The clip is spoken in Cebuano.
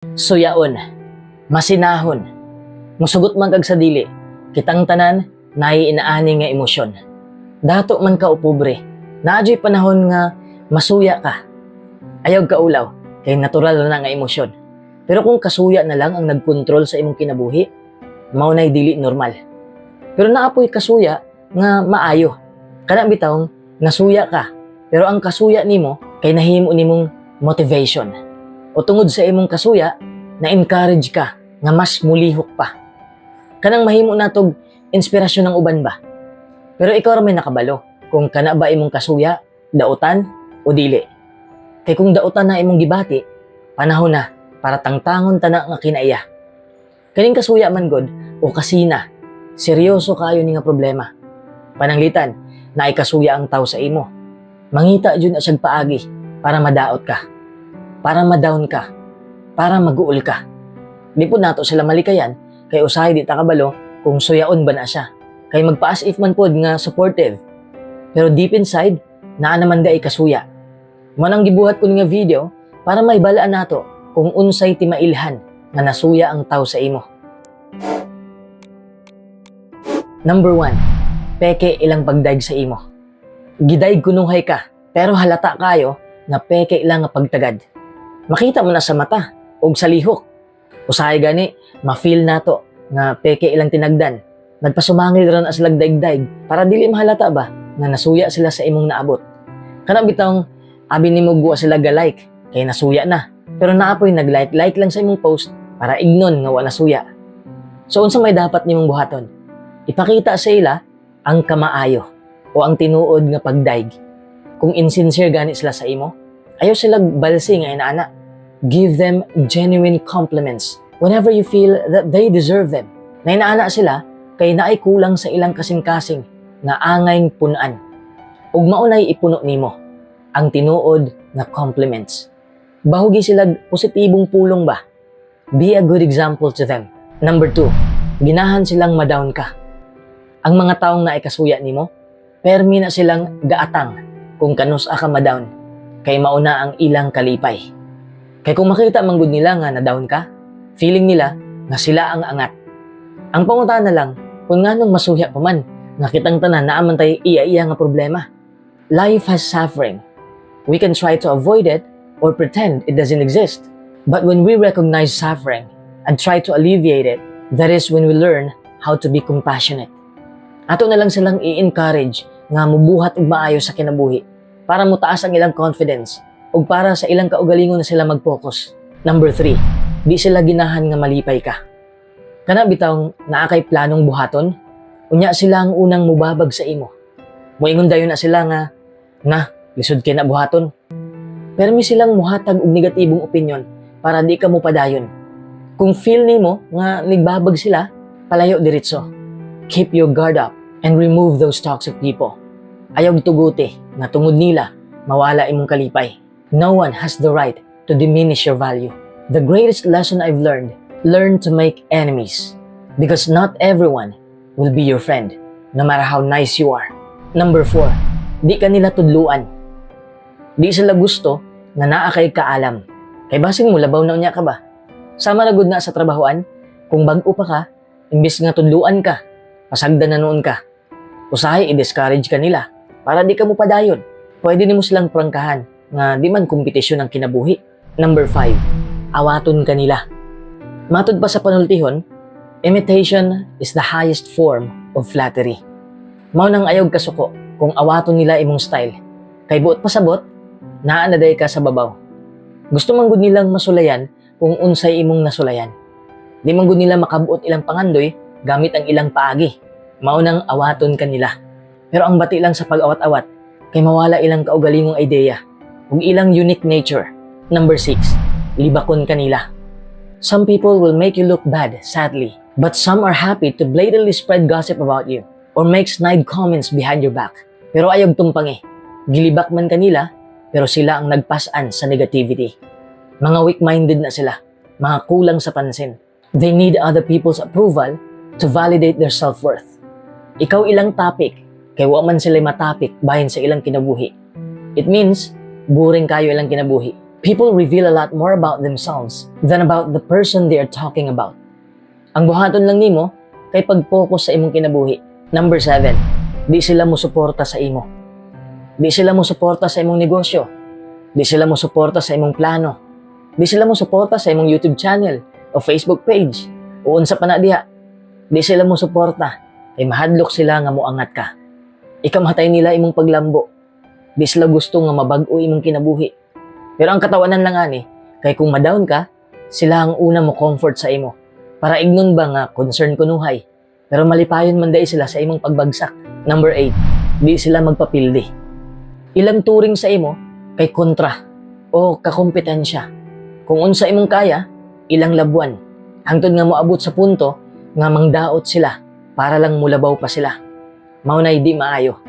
Suyaon, masinahon, musugot man kag sa dili, kitang tanan naay inaani nga emosyon. Dato man ka o pobre, naa juy panahon nga masuya ka. Ayaw kaulaw, kay natural na nga emosyon. Pero kung kasuya na lang ang nagkontrol sa imong kinabuhi, mao nay dili normal. Pero naa poy kasuya nga maayo. Kana bitawng nasuya ka, pero ang kasuya nimo kay nahimo nimong motivation. O tungod sa imong kasuya, na-encourage ka nga mas mulihok pa. Kanang mahimo natog inspirasyon ng uban ba? Pero ikaw ra may nakabalo kung kana ba imong kasuya, dautan o dili. Kay kung dautan na imong gibati, panahon na para tangtangon ta na nga kinaiya. Kaning kasuya man gud o kasina, seryoso kayo ni nga problema. Pananglitan, naay kasuya ang tao sa imo. Mangita jud na siyang paagi para madaot ka, para ma-down ka, para maguol ka. Di po nato sila malikayan kay usahay di ta kabalo kung suyaon ba na siya. Kay magpa-as if man pod nga supportive. Pero deep inside, naa naman diay kasuya. Mao nang gibuhat ko nga video para mahibalaan nato kung unsay timailhan nga nasuya ang tao sa imo. Number 1, peke ilang pagdaig sa imo. Gidaig kunuhay ka, pero halata kayo nga peke lang nga pagtagad. Makita mo na sa mata og sa lihok. Usahay gani, ma-feel nato nga peke ilang tinagdan. Nagpasumangil ra na sila daig-daig para dili mahalata ba nga nasuya sila sa imong naabot. Kana bitawng abi nimo wa sila ga-like kay nasuya na. Pero naa poy nag-like-like lang sa imong post para ignon nga wa nasuya. So unsa may dapat nimong buhaton? Ipakita sa ila ang kamaayo o ang tinuod nga pagdaig. Kung insincere gani sila sa imo, ayaw sila balsi nga inaana. Give them genuine compliments whenever you feel that they deserve them. Na inaana sila kay naay kulang sa ilang kasing-kasing nga angay punan. Ug maunay ipuno nimo ang tinuod nga compliments. Bahugi sila positibong pulong ba? Be a good example to them. Number 2, ginahan silang ma-down ka. Ang mga taong naikasuya nimo, permi na silang gaatang kung kanus-a ka ma-down, kay mauna ang ilang kalipay. Kay kung makita man gud nila nga na-down ka, feeling nila nga sila ang angat. Ang pangutana na lang, kung nganong masuya pa man, nga kitang tanan naa man tay iya-iya nga problema. Life has suffering. We can try to avoid it or pretend it doesn't exist. But when we recognize suffering and try to alleviate it, that is when we learn how to be compassionate. Ato na lang silang i-encourage nga mubuhat og maayo sa kinabuhi para mutaas ang ilang confidence ug para sa ilang kaugalingon na sila mag-focus. Number 3, di sila ginahan nga malipay ka. Kana bitawng naa kay planong buhaton, unya sila ang unang mubabag sa imo. Moingon dayon na sila nga, "Na, lisod kay na buhaton." Pero may silang muhatag og negatibong opinion para di ka mo padayon. Kung feel nimo nga nigbabag sila, palayo diretso. Keep your guard up and remove those toxic people. Ayaw tuguti nga tungod nila mawala imong kalipay. No one has the right to diminish your value. The greatest lesson I've learned, learn to make enemies. Because not everyone will be your friend, no matter how nice you are. Number 4, di ka nila tudluan. Di sila gusto nga naa kay kaalam. Kay basin mo labaw na unya ka ba? Sama na gud na sa trabahoan, kung bag-o pa ka, imbis nga tudluan ka, pasagdan na nuon ka. Usahay i-discourage ka nila para di ka mo padayon. Pwede nimo silang prangkahan nga di man kompetisyon ang kinabuhi. Number 5, awaton ka nila. Matud pa sa panultihon, imitation is the highest form of flattery. Mao nang ayaw kasuko kung awaton nila imong style. Kay buot pasabot, naa na diay ka sa babaw. Gusto man gud nilang masulayan kung unsay imong nasulayan. Di man gud nila makabuot ilang pangandoy gamit ang ilang paagi. Mao nang awaton ka nila. Pero ang bati lang sa pag-awat-awat, kay mawala ilang kaugalingong ideya ug ilang unique nature. Number 6, libakon ka nila. Some people will make you look bad, sadly, but some are happy to blatantly spread gossip about you or make snide comments behind your back. Pero ayaw tumpangi. Gilibak man kanila, pero sila ang nagpasan sa negativity. Mga weak-minded na sila, mga kulang sa pansin. They need other people's approval to validate their self-worth. Ikaw ilang topic, kay wa man sila matapik bahin sa ilang kinabuhi. It means, boring kayo ilang kinabuhi. People reveal a lot more about themselves than about the person they are talking about. Ang buhaton lang nimo kay pag-focus sa imong kinabuhi. Number 7, di sila mo suporta sa imo. Di sila mo suporta sa imong negosyo. Di sila mo suporta sa imong plano. Di sila mo suporta sa imong YouTube channel o Facebook page o unsa pa na diha. Di sila mo suporta kay mahadlok sila nga moangat ka. Ikamatay nila imong paglambo. Di sila gusto nga mabag-o imong kinabuhi. Pero ang katawanan lang ani, kay kung ma-down ka, sila ang una mo comfort sa imo. Para ignon ba nga concern kunuhay. Pero malipayon man diay sila sa imong pagbagsak. Number 8, di sila magpapildi. Ilang turing sa imo kay kontra o kakompetensya. Kung unsa imong kaya, ilang labuan. Hangtod nga moabot sa punto nga mangdaot sila para lang mulabaw pa sila. Mao na di maayo.